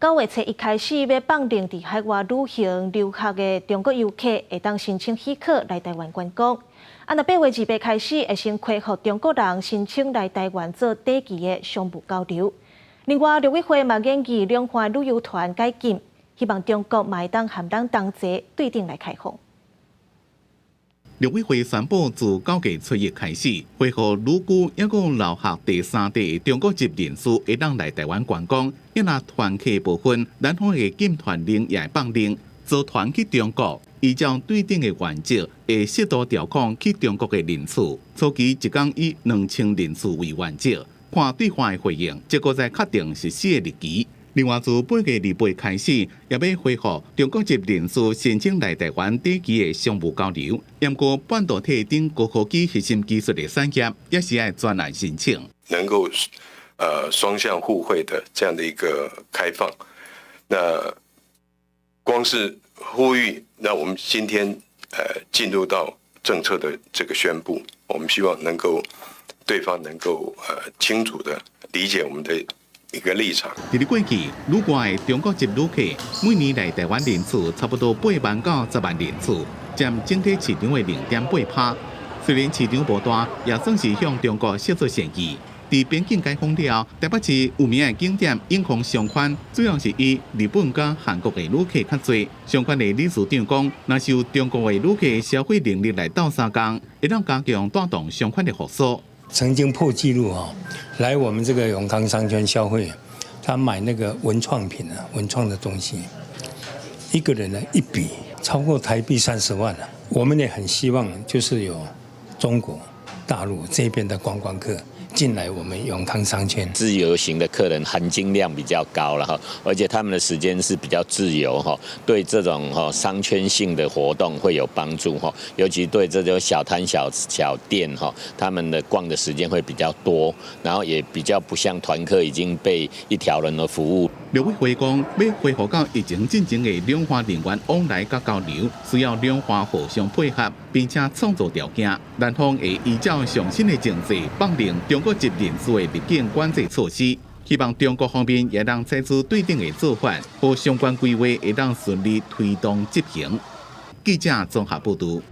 9月初一開始，欲放任佇海外旅行留學的中國遊客會當申請許可來台灣觀光。啊，若8月28開始，會先恢復中國人申請來台灣做短期的商務交流。另外，陸委會嘛研議兩岸旅遊團解禁，希望中國嘛會當和咱同齊對等來開放。陸委會宣布，自9月初一開始，恢復旅居抑閣留學第三地中國籍人士會當來台灣觀光。抑若團客部分，南方的禁團令也會放任，組團去中國，依照對等的原則，會適度調控去中國的人次。初期一工以2000人次為原則，看對方的回應，這閣再確定實施的日期。另外，自8月28開始，也欲恢復中國籍人士申請來台灣短期的商務交流。毋過半導體等高科技核心技術的產業，也是愛專案申請。能夠雙向互惠的這樣的一個開放，那光是呼籲，那我們今天進入到政策的這個宣布，我們希望能夠對方能夠清楚的理解我們的一個立場。佇咧過去，旅外的中國籍旅客每年來台灣人次差不多8萬到10萬人次，佔整體市場的0.8%。雖然市場無大，也算是向中國釋出善意。佇邊境解封了，台北市有名的景點永康商圈，主要是以日本佮韓國的旅客較濟。相關的理事長講，若是有中國的旅客消費能力來鬥相共，會當加強帶動商圈的復甦。曾經破紀錄啊，來我們這個永康商圈消費，他買那個文創品啊，文創的東西，一個人呢一筆超過台幣30萬了。我們也很希望就是有中國大陸這邊的觀光客進來我們永康商圈。自由行的客人含金量比較高了哈，而且他們的時間是比較自由哈，對這種哈商圈性的活動會有幫助哈，尤其對這種小攤小小店哈，他們的逛的時間會比較多，然後也比較不像團客已經被一條龍的服務。陸委會講，欲恢復到疫情進前的兩岸人員往來佮交流，需要兩岸互相配合，並且創造條件。南方會依照上新的政策，放任中國籍人士的入境管制措施，希望中國方面也能採取對等的做法，予相關規劃會當順利推動執行。記者綜合報導。